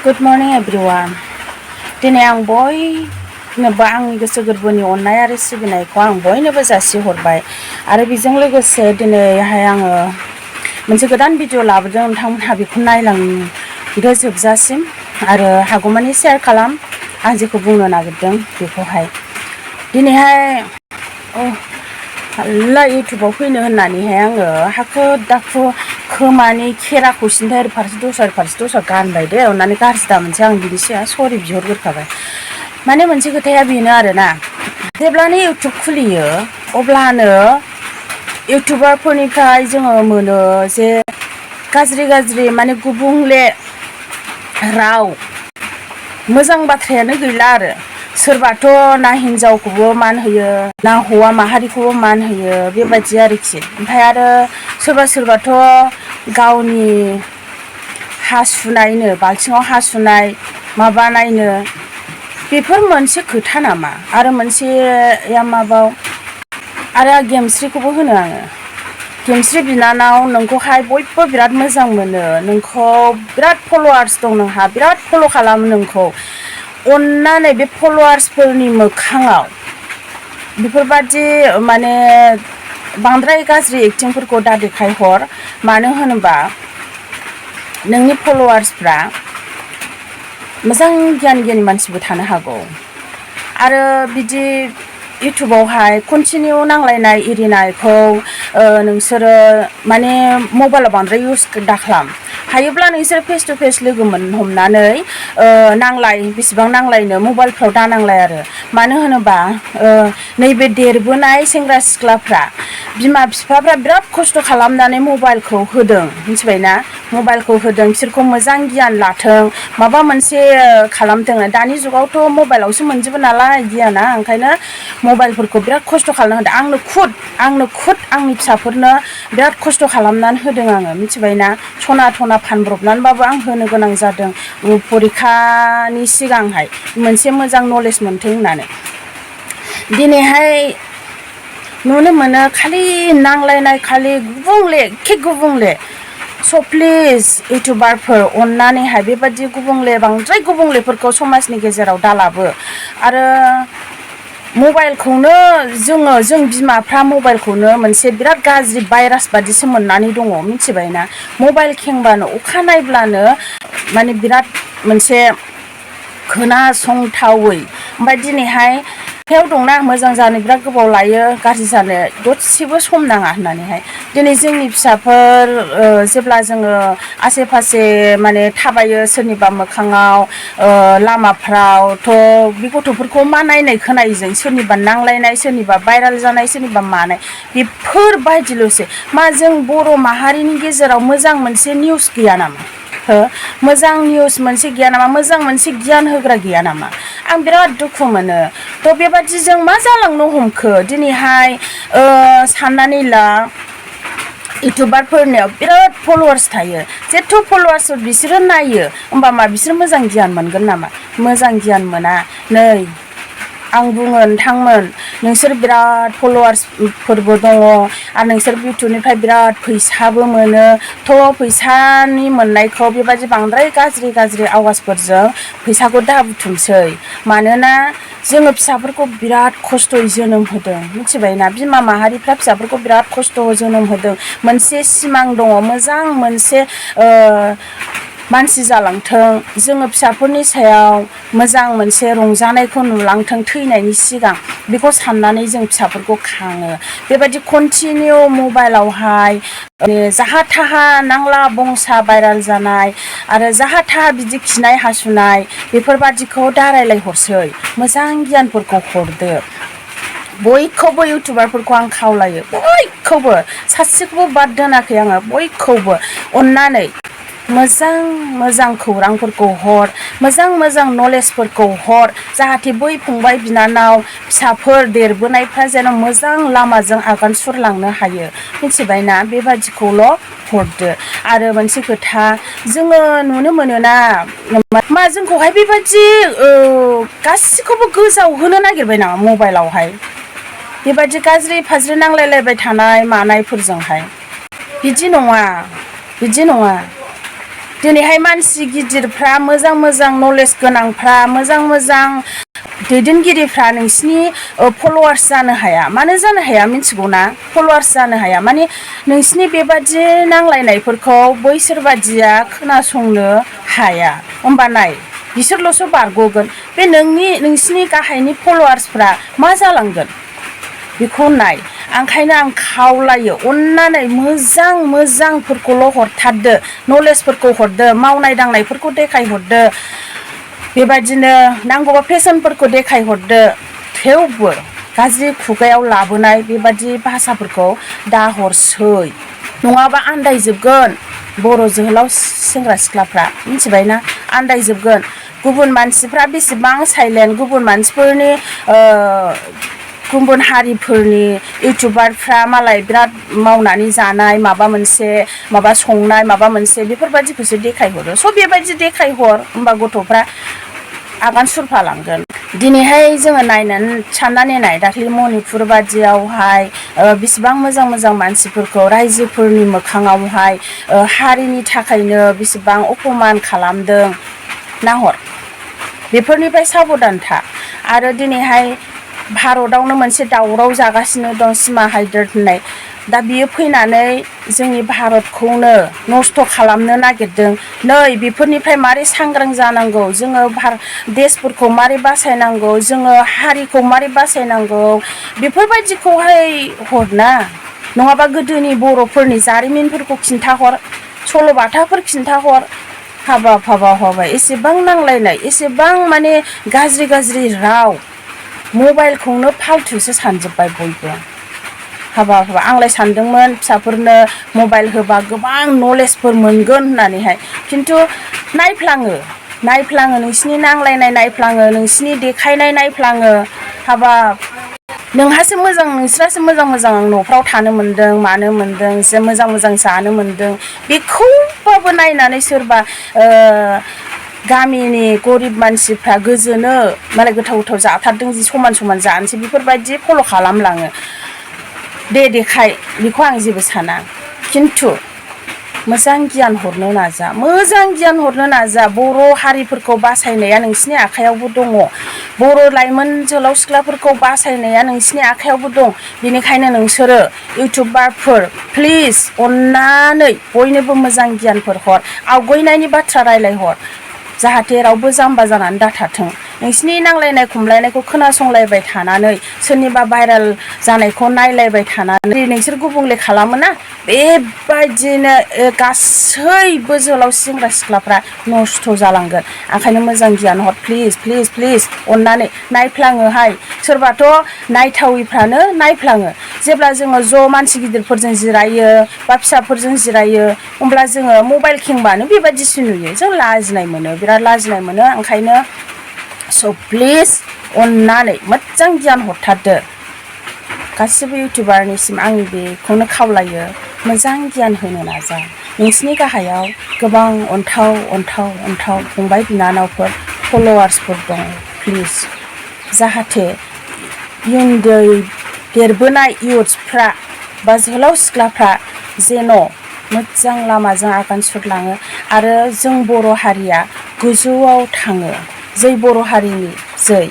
Good morning everyone. दिनै आं बयनोबो आंनि गोसो गोरबोनि अननाय आरो सिबिनायखौ आं बयनोबो जासिहरबाय आरो बेजों लोगोसे दिनैहाय आङो मोनसे गोदान भिडिअ लाबोदों नोंथांमोनहा बेखौ नायलांदो जोबजासिम आरो हागौमानि शेयार खालाम आं जेखौ बुंनो नागिरदों बेखौहाय दिनैहाय हाल्ला इउटुबाव फैनो होननानैहाय आङो हाखु दाखु खोमानि खेराखौ सिन्थाय फारसे दस्रा गानबाय दे अननानै गाज्रि दामोनसै आं बिनि सिगां सरि बिहरग्रोखाबाय माने मोनसे खोथाया बेनो आरोना जेब्लानो इउटुब खुलियो अब्लानो इउटुबारफोरनिफ्राय जोङो मोनो जे गाज्रि माने गुबुंले राव मोजां बाथ्रायानो गैला आरो सोरबाथ' ना हिनजावखौबो मान होयो ना हौवा माहारिखौबो मान होयो बेबायदि आरोखि ओमफ्राय आरो सोरबाथ' गावनि हासुनायनो बाल्थिङाव हासुनाय माबानायनो बेफोर मोनसे खोथा नामा आरो मोनसेया माबाव आरो गेमस्रिखौबो होनो आङो गेमस्रि बिनानाव नोंखौहाय बयबो बिराद मोजां मोनो नोंखौ बिराद फल'वार्स दं नोंहा बिराद फल' खालामो नोंखौ अननानै बे फल'वार्सफोरनि मोखाङाव बेफोरबादि माने बांद्राय गाज्रि एक्टिंफोरखौ दा देखायहर मानो होनोबा नोंनि फल'वार्सफ्रा मोजां गियानि मानसिबो थानो हागौ आरो बिदि इउटुबावहाय कन्टिनिउ नांलायनाय एरिनायखौ नोंसोरो माने मबाइलाव बांद्राय इउज दाखालाम हायोब्ला नोंसोर फेस टु फेस लोगो हमनानै नांलाय बेसेबां नांलायनो मबाइलफ्राव दा नांलाय आरो मानो होनोबा नैबे देरबोनाय सेंग्रा सिख्लाफ्रा बिमा बिफाफ्रा बिराद खस्थ' खालामनानै मबाइलखौ होदों मिथिबायना मबाइलखौ होदों बिसोरखौ मोजां गियान लाथों माबा मोनसे खालामथों दानि जुगावथ' मबाइलावसो मोनजोबो नालाय गियाना ओंखायनो मबाइलफोरखौ बिराद खस्थ' खालामना होदों आंनो खुद आंनि फिसाफोरनो बिराद खस्थ' खालामनानै होदों आङो मिथिबायना सना फानब्रबनानैबाबो आं होनो गोनां जादों परिखानि सिगांहाय मोनसे मोजां नलेज मोनथों होननानै दिनैहाय नुनो मोनो खालि नांलायनाय खालि गुबुंले स' प्लिज इउटुबारफोर अननानैहाय बेबादि बांद्राय गुबुंलेफोरखौ समाजनि गेजेराव दालाबो आरो मबाइलखौनो जों बिमाफ्रा मबाइलखौनो मोनसे बिराद गाज्रि भाइरास बादिसो मोननानै दङ मिथिबायना मबाइल खेंबानो अखा नायब्लानो माने बिराद मोनसे खोनासंथावै ओमफ्राय दिनैहाय खोथायाव दंना मोजां जानो बिराद गोबाव लायो गाज्रि जानो दसेबो सम नाङा होननानैहाय दिनै जोंनि फिसाफोर जेब्ला जोङो आसे फासे माने थाबायो सोरनिबा मोखाङाव लामाफ्रावथ' बे गथ'फोरखौ मा नायनाय खोनायो जों सोरनिबा नांलायनाय सोरनिबा भाइराल जानाय सोरनिबा मानाय बेफोरबायदिल'सो मा जों बर' माहारिनि गेजेराव मोजां मोनसे निउस गैया नामा मोजां निउस मोनसे गैया नामा मोजां मोनसे गियान होग्रा गैया नामा आं बिराद दुखु मोनो थ' बेबादि जों मा जालांनो हमखो दिनैहाय साननानै ला इउटुबारफोरनियाव बिराद फल'वार्स थायो जेथ' फल'वार्सफोर बिसोरो नायो होमबा मा बिसोर मोजां गियान मोनगोन नामा मोजां गियान मोना नै आं बुङो नोंथांमोन नोंसोर बिराद फल'वार्सफोरबो दङ आरो नोंसोर इउटुबनिफ्राय बिराद फैसाबो मोनो थ' फैसानि मोननायखौ बेबादि बांद्राय गाज्रि आवाजफोरजों फैसाखौ दा बुथुमसै मानोना जोङो फिसाफोरखौ बिराद खस्थ'यै जोनोम होदों मिथिबायना बिमा माहारिफ्रा फिसाफोरखौ बिराद खस्थ' जोनोम होदों मोनसे सिमां दङ मोजां मोनसे मानसि जालांथों जोङो फिसाफोरनि सायाव मोजां मोनसे रंजानायखौ नुलांथों थैनायनि सिगां बेखौ साननानै जों फिसाफोरखौ खाङो बेबायदि कन्टिनिउ मबाइलावहाय जाहा थाहा नांला बंसा भाइराल जानाय आरो जाहा थाहा बिदि खिनाय हासुनाय बेफोरबादिखौ दा रायलायहरसै मोजां गियानफोरखौ हरदो बयखौबो इउटुबारफोरखौ आं खावलायो बयखौबो सासेखौबो बाद दोनाखै आङो बयखौबो अननानै मोजां खौरांफोरखौ हर मोजां नलेजफोरखौ हर जाहाथे बै फंबाय बिनानाव फिसाफोर देरबोनायफ्रा जेन मोजां लामाजों आगान सुरलांनो हायो मिथिबायना बेबादिखौल' हरदो आरो मोनसे खोथा जोङो नुनो मोनोना मा जोंखौहाय बेबादि गासिखौबो गोजावहोनो नागिरबाय नामा मबाइलावहाय बेबादि गाज्रि फाज्रि नांलायलायबाय थानाय मानायफोरजोंहाय बिदि नङा दिनैहाय मानसि गिदिरफ्रा मोजां मोजां नलेज गोनांफ्रा मोजां मोजां दैदेनगिरिफ्रा नोंसिनि फलोवार्स जानो हाया मानो जानो हाया मिथिगौना फलोवार्स जानो हाया माने नोंसिनि बेबादि नांलायनायफोरखौ बैसोर बादिया खोनासंनो हाया होमबा नाय बिसोरल'सो बारग'गोन बे नोंसिनि गाहायनि फलोवार्सफ्रा मा जालांगोन बेखौ नाय ओंखायनो आं खावलायो अननानै मोजां मोजांफोरखौल' हरथारदो नलेजफोरखौ हरदो मावनाय दांनायफोरखौ देखायहरदो बेबायदिनो नांगौबा फेशनफोरखौ देखायहरदो थेवबो गाज्रि खुगायाव लाबोनाय बेबादि भाषाफोरखौ दा हरसै नङाबा आन्दायजोबगोन बर' जोहोलाव सेंग्रा सिख्लाफ्रा मिथिबायना आन्दायजोबगोन गुबुन मानसिफ्रा बेसेबां साइलेन्ट गुबुन मानसिफोरनि गुबुन हारिफोरनि इउटुबारफ्रा मालाय बिराद मावनानै जानाय माबा मोनसे माबा संनाय माबा मोनसे बेफोरबायदिखौसो देखायहरो स' बेबायदि देखायहर होमबा गथ'फ्रा आगान सुरफालांगोन दिनैहाय जोङो साननानै नाय दाख्लै मणिपुर बादियावहाय बेसेबां मोजां मोजां मानसिफोरखौ रायजोफोरनि मोखाङावहाय हारिनि थाखायनो बेसेबां अपमान खालामदों नाहर बेफोरनिफ्राय साबधान था आरो दिनैहाय भारतआवनो मोनसे दावराव जागासिनो दं सिमा हायदर होननाय दा बियो फैनानै जोंनि भारतखौनो नस्थ' खालामनो नागिरदों नै बेफोरनिफ्राय मारै सांग्रां जानांगौ जोङो देशफोरखौ मारै बासायनांगौ जोङो हारिखौ मारै बासायनांगौ बेफोरबायदिखौहाय हरना नङाबा गोदोनि बर'फोरनि जारिमिनफोरखौ खिन्थाहर सल'बाथाफोर खिन्थाहर हाबा एसेबां नांलायनाय एसेबां माने गाज्रि गाज्रि राव मबाइलखौनो फाल्थुसो सानजोब्बाय बयबो हाबा आंलाय सानदोंमोन फिसाफोरनो मबाइल होबा गोबां नलेजफोर मोनगोन होननानैहाय खिन्थु नायफ्लाङो नोंसिनि नांलायनाय नायफ्लाङो नोंसिनि देखायनाय नायफ्लाङो हाबा नोंहासो मोजां नोंस्रासो मोजां मोजां न'फ्राव थानो मोन्दों मानो मोन्दों जे मोजां मोजां जानो मोन्दों बेखौबाबो नायनानै सोरबा गामिनि गरिब मानसिफ्रा गोजोनो मालाय गोथाव गोथाव जाथारदों जि समान समान जानोसै बेफोरबायदि फल' खालामलाङो देखाय बेखौ आं जेबो साना खिन्थु मोजां गियान हरनो नाजा बर' हारिफोरखौ बासायनाया नोंसिनि आखायावबो दङ बर' लाइमोन जोहोलाव सिख्लाफोरखौ बासायनाया नोंसिनि आखायावबो दं बेनिखायनो नोंसोरो इउटुबारफोर प्लिज अननानै बयनोबो मोजां गियानफोर हर आवगायनायनि बाथ्रा रायलायहर जाहाथे रावबो जाम्बा जानानै दाथाथों नोंसिनि नांलायनाय खमलायनायखौ खोनासंलायबाय थानानै सोरनिबा भाइराल जानायखौ नायलायबाय थानानै नोंसोर गुबुंले खालामोना बेबायदिनो गासैबो जोहोलाव सेंग्रा सिख्लाफ्रा नस्थ' जालांगोन ओंखायनो मोजां गियान हर प्लिज अननानै नायफ्लाङोहाय सोरबाथ' नायथावैफ्रानो नायफ्लाङो जेब्ला जोङो ज' मानसि गिदिरफोरजों जिरायो बा फिसाफोरजों जिरायो होमब्ला जोङो मबाइल खेंबानो बेबायदिसो नुयो जों लाजिनाय मोनो बिराद लाजिनाय मोनो ओंखायनो स' प्लिज अननानै मोजां गियान हरथारदो गासिबो इउटुबारनिसिम आं बेखौनो खावलायो मोजां गियान होनो नाजा नोंसिनि गाहायाव गोबां अन्थाव फंबाय बिनानावफोर फलोवार्सफोर दं प्लिज जाहाथे उन्दै देरबोनाय इयुथ्सफ्रा बा जोहोलाव सिख्लाफ्रा जेन' मोजां लामाजों आगान सुरलाङो आरो जों बर' हारिया गोजौआव थाङो जै बर' हारिनि जै